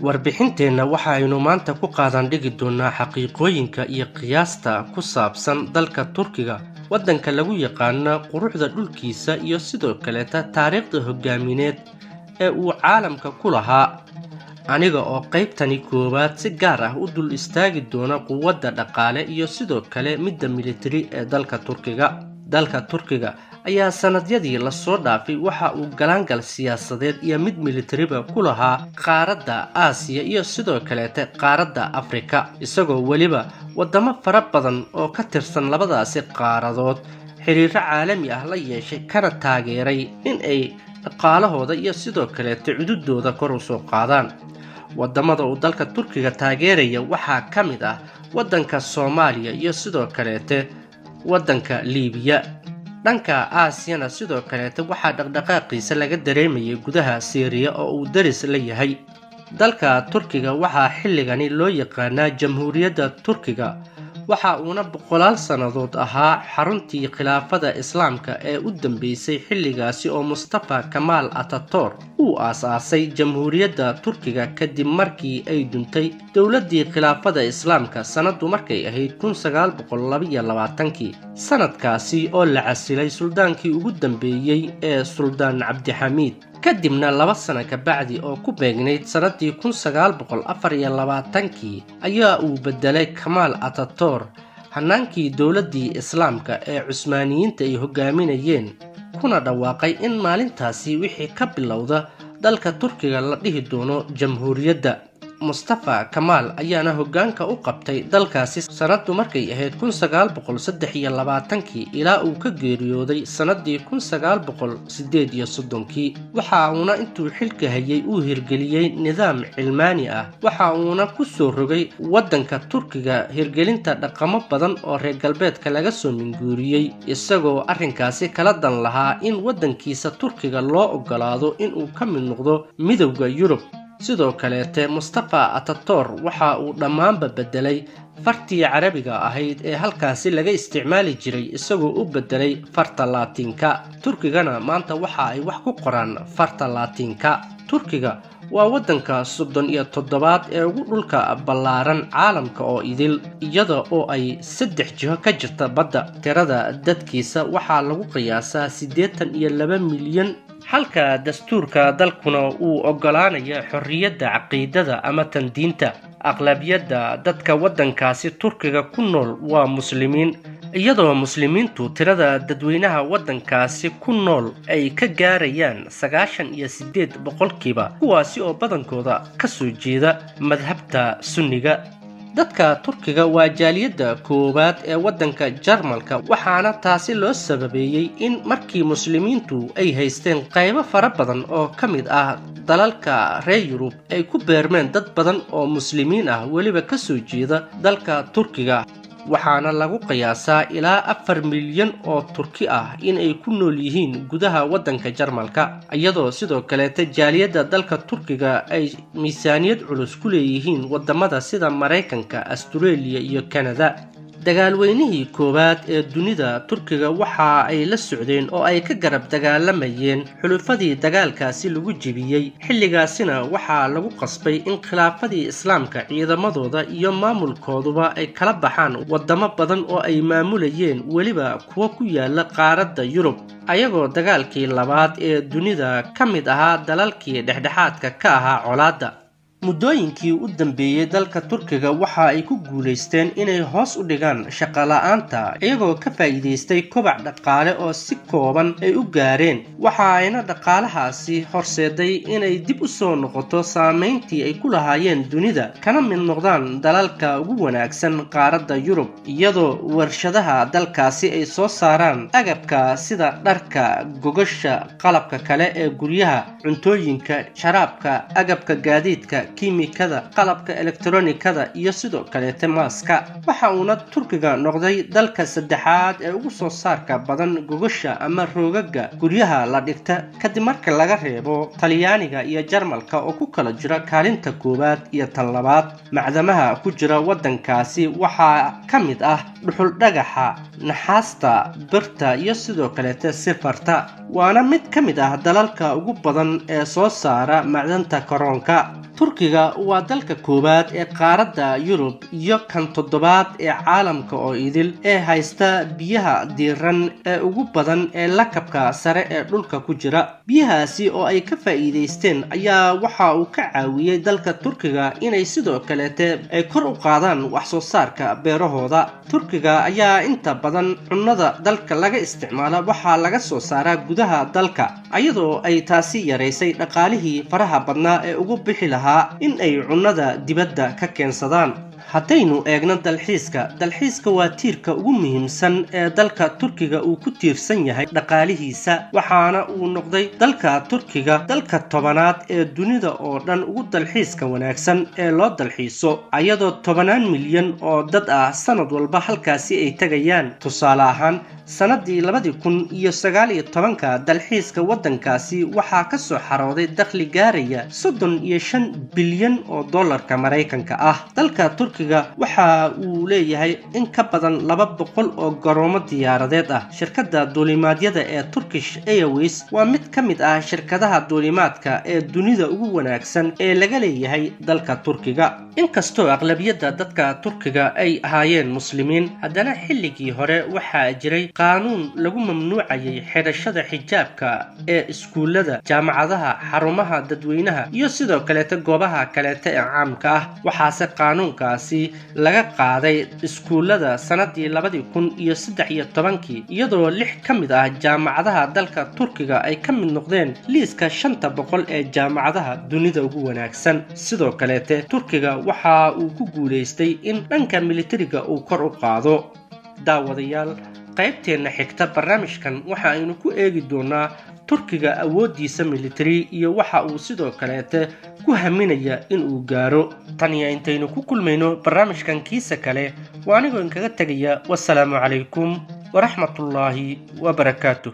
Warbixinteenna waxaaynu maanta ku qaadan dhigi doonaa xaqiiqooyinka iyo qiyaasta ku saabsan dalka Turkiga, waddanka lagu yaqaano quruxda dhulkiisa iyo sidoo kaleeta taariikhda hogaamineed ee uu caalamka ku lahaa, aniga oo qaybtani koowaad si gaar ah u dul istaagi doona quwadda dhaqaale iyo sidoo kale midda militari ee dalka Turkiga. Dalka Turkiga ayaa sanadyadii lasoo dhaafay waxa uu galaangal siyaasadeed iyo mid militariba ku lahaa qaaradda Aasiya iyo sidoo kaleete qaaradda Afrika, isagoo weliba waddamo fara badan oo ka tirsan labadaasi qaaradood xiriiro caalami ah la yeeshay, kana taageeray in ay dhaqaalahooda iyo sidoo kaleete cududooda kor u soo qaadaan. Wadamada uu dalka Turkiga taageeraya waxaa ka mid ah waddanka Soomaaliya iyo sidoo kaleete waddanka Liibiya. Dhanka Aasiyana sidoo kaleete waxaa dhaqdhaqaaqiisa laga dareemayay gudaha Siiriya oo uu daris la yahay. Dalka Turkiga waxaa xilligani loo yaqaanaa Jamhuuriyadda Turkiga, waxa uuna boqolaal sannadood ahaa xaruntii khilaafada Islaamka ee u dambeysay, xilligaasi oo Mustafa Kamaal Ataturk uu aas-aasay Jamhuuriyadda Turkiga kadib markii ay duntay dowladdii khilaafada Islaamka sannaddu markay ahayd 1922-kii, sanadkaasi oo la casilay suldaankii ugu dambeeyey ee Suldaan Cabdixamiid. Kadibna 2 sano kabacdi oo ku beegnayd sannaddii 1924-kii ayaa uu bedelay Kamaal Ataturk hanaankii dowladdii Islaamka ee Cusmaaniyiinta ay hogaaminayeen, kuna dhawaaqay in maalintaasi wixii ka bilowda dalka Turkiga la dhihi doono Jamhuuriyadda. Mustafa Kamaal ayaana hoggaanka u qabtay dalkaasi sannaddu markay ahayd 1923-kii ilaa uu ka geeriyooday sannaddii 1938-kii. Waxa uuna intuu xilka hayay uu hirgeliyey nidaam cilmaani ah, waxa uuna ku soo rogay waddanka Turkiga hirgelinta dhaqamo badan oo reer galbeedka laga soo minguuriyey, isagoo arrinkaasi kala dan lahaa in waddankiisa Turkiga loo oggolaado inuu ka mid noqdo Midowda Yurub. Sidoo kaleete Mustafa Ataturk waxa uu dhammaanba beddelay fartii Carabiga ahayd ee halkaasi laga isticmaali jiray, isagoo u beddelay farta Laatiinka. Turkigana maanta waxa ay wax ku qoraan farta Laatiinka. Turkiga waa waddanka 37aad ee ugu dhulka ballaaran caalamka oo idil, iyada oo ay saddex jiho ka jirta badda. Tirada dadkiisa waxaa lagu qiyaasaa 82 milyan, halka dastuurka dalkuna uu oggolaanayo xorriyadda caqiidada ama tan diinta. Aqlabiyadda dadka waddankaasi Turkiga ku nool waa Muslimiin, iyadoo Muslimiintu tirada dadweynaha waddankaasi ku nool ay ka gaarayaan 98%, kuwaasi oo badankooda ka soo jeeda madhabta Sunniga. Dadka Turkiga waa jaaliyadda koowaad ee waddanka Jarmalka, waxaana taasi loo sababeeyey in markii Muslimiintu ay haysteen qaybo fara badan oo ka mid ah dalalka reer Yurub ay ku beermeen dad badan oo Muslimiin ah, weliba ka soo jeeda dalka Turkiga. Waxaana lagu qiyaasaa ilaa 4 milyan oo Turki ah inay ku nool yihiin gudaha waddanka Jarmalka, iyadoo sidoo kaleeta jaaliyadda dalka Turkiga ay miisaaniyad culus ku leeyihiin wadamada sida Maraykanka, Astareeliya iyo Kanada. Dagaalweynihii koowaad ee dunida Turkiga waxa ay la socdeen oo ay ka garab dagaalamayeen xulufadii dagaalkaasi lagu jebiyey. Xilligaasina waxaa lagu qasbay in khilaafadii Islaamka ciidamadooda iyo maamulkooduba ay kala baxaan wadamo badan oo ay maamulayeen, weliba kuwa ku yaala qaaradda Yurub, ayagoo dagaalkii labaad ee dunida ka mid ahaa dalalkii dhexdhexaadka ka ahaa colaadda. Muddooyinkii u dambeeyey dalka Turkiga waxa ay ku guulaysteen inay hoos u dhigaan shaqola'aanta, iyagoo ka faa'iidaystay kobac dhaqaale oo si kooban ay u gaareen. Waxa ayna dhaqaalahaasi horseeday inay dib u soo noqoto saameyntii ay ku lahaayeen dunida, kana mid noqdaan dalalka ugu wanaagsan qaaradda Yurub, iyadoo warshadaha dalkaasi ay soo saaraan agabka sida dharka, gogasha, qalabka kale ee guryaha, cuntooyinka, sharaabka, agabka gaadiidka, kiimikada, qalabka elektronikada iyo sidoo kaleete maaska. Waxa uuna Turkiga noqday dalka saddexaad ee ugu soo saarka badan gogasha ama roogaga guryaha la dhigta, kadib marka laga reebo Talyaaniga iyo Jarmalka oo ku kala jira kaalinta koowaad iyo tan labaad. Macdamaha ku jira waddankaasi waxaa ka mid ah dhuxul dhagaxa, naxaasta, birta iyo sidoo kaleete sifarta, waana mid ka mid ah dalalka ugu badan ee soo saara macdanta karoonka. Turkiga waa dalka koowaad ee qaaradda Yurub iyo kan toddobaad ee caalamka oo idil ee haysta biyaha diiran ee ugu badan ee lakabka sare ee dhulka ku jira. Biyahaasi oo ay ka faa'iidaysteen ayaa waxa uu ka caawiyey dalka Turkiga inay sidoo kaleete ay kor u qaadaan wax soo saarka beerahooda. Turkiga ayaa inta badan cunnada dalka laga isticmaala waxaa laga soo saaraa gudaha dalka, ayadoo ay taasi yaraysay dhaqaalihii faraha badnaa ee ugu bixi lahaa in ay cunnada dibadda ka keensadaan. Haddaynu eegno dalxiiska, dalxiiska waa tiirka ugu muhiimsan ee dalka Turkiga uu ku tiirsan yahay dhaqaalihiisa, waxaana uu noqday dalka Turkiga dalka 10aad ee dunida oo dhan ugu dalxiiska wanaagsan ee loo dalxiiso, ayadoo tobanaan milyan oo dad ah sanad walba halkaasi ay tegayaan. Tusaale ahaan, sanadii 2019-ka dalxiiska waddankaasi waxaa ka soo xarooday dakhli gaaraya 35 bilyan oo dollarka Maraykanka ah. Dalka Turkiga waxa uu leeyahay in ka badan 200 oo garoomo diyaaradeed ah. Shirkadda duulimaadyada ee Turkish Airways waa mid ka mid ah shirkadaha duulimaadka ee dunida ugu wanaagsan ee laga leeyahay dalka Turkiga. Inkastoo aqlabiyadda dadka Turkiga ay ahaayeen Muslimiin, haddana xilligii hore waxaa jiray qaanuun lagu mamnuucayay xidhashada xijaabka ee iskuullada, jaamacadaha, xarumaha dadweynaha iyo sidoo kaleeta goobaha kaleeta ee caamka ah. Waxaase qaanuunkaasi laga qaaday iskuullada sanadii 2013-kii, iyadoo lix ka mid ah jaamacadaha dalka Turkiga ay ka mid noqdeen liiska 500 ee jaamacadaha dunida ugu wanaagsan. Sidoo kaleete, Turkiga waxa uu ku guulaystay in dhanka militariga uu kor u qaado. Daawadayaal, qaybteenna xigta barnaamijkan waxa aynu ku eegi doonaa Turkiga awooddiisa militari iyo waxa uu sidoo kaleete ku haminaya in uu gaaro. Tan iyo intaynu ku kulmayno barnaamijkan kiisa kale, waa anigoo inkaga tegaya, wasalaamu calaykum waraxmatullaahi wabarakaatu.